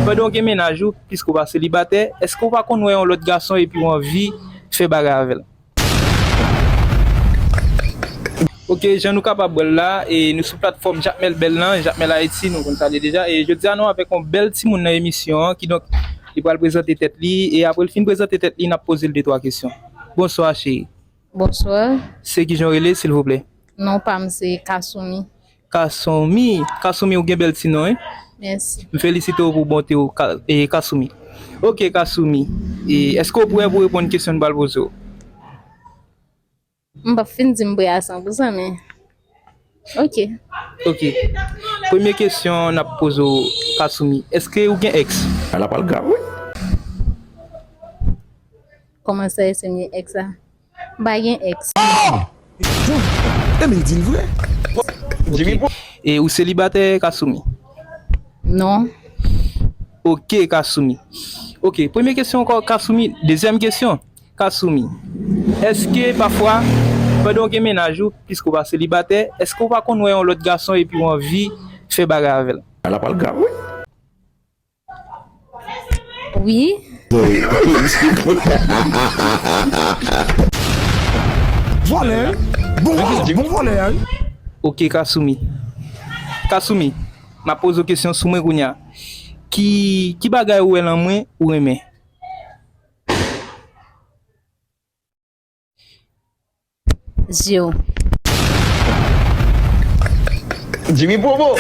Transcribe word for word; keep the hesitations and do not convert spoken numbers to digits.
Pandan w gen mennaj ou, piske w pa selibatè, èske w pa konn wè yon lòt gason epi w anvi fè bagay avè l? Ok, jan nou kapab wè l la, e nou sou platfòm Jakmèl Bèl lan, Jakmèl Ayiti, nou konn sa l ye deja. E jodi a nou avèk yon bèl timoun nan emisyon an, kidonk li pral prezante tèt li, e apre l fin prezante tèt li, n ap poze l de twa kesyon. Bonswa, cheri. Bonswa. Se kijan w rele, silvouplè? Non pa m se Kasumi. Kasumi, Kasumi, ou gen bèl ti non, wi. Mèsi. M felisite w pou bonte w, Ka-, e, Kasumi. Ok, Kasumi. E, èske w prè pou reponn kesyon m pral poze w? M p ap fin di m prè a san pou san, men ok. Ok. Premye kesyon n ap poze w, Kasumi. Èske ou gen èks? Bagay la pral grav, wi. Kòman sa, èske m gen èks la? M pa gen èks. Ah! Ebyen, di l vre. Ok. E ou selibatè, Kasumi? Non. Ok, Kasumi. Ok, premye kesyon ankò, Kasumi. Dezyèm kesyon, Kasumi. Èske pafwa, pandan w gen mennaj ou, piske w pa selibatè, èske w pa konn wè yon lòt gason epi w anvi fè bagay avè l? Bagay la pral grav, wi. Wi. Vòlè, wi. Bon vòlè, bon vòlè, wi. Ok, Kasumi. Kasumi, m ap poze w kesyon sou mwen kounye a. Ki, ki bagay ou wè nan mwen ou renmen? Zye w. Jimmy Bobo.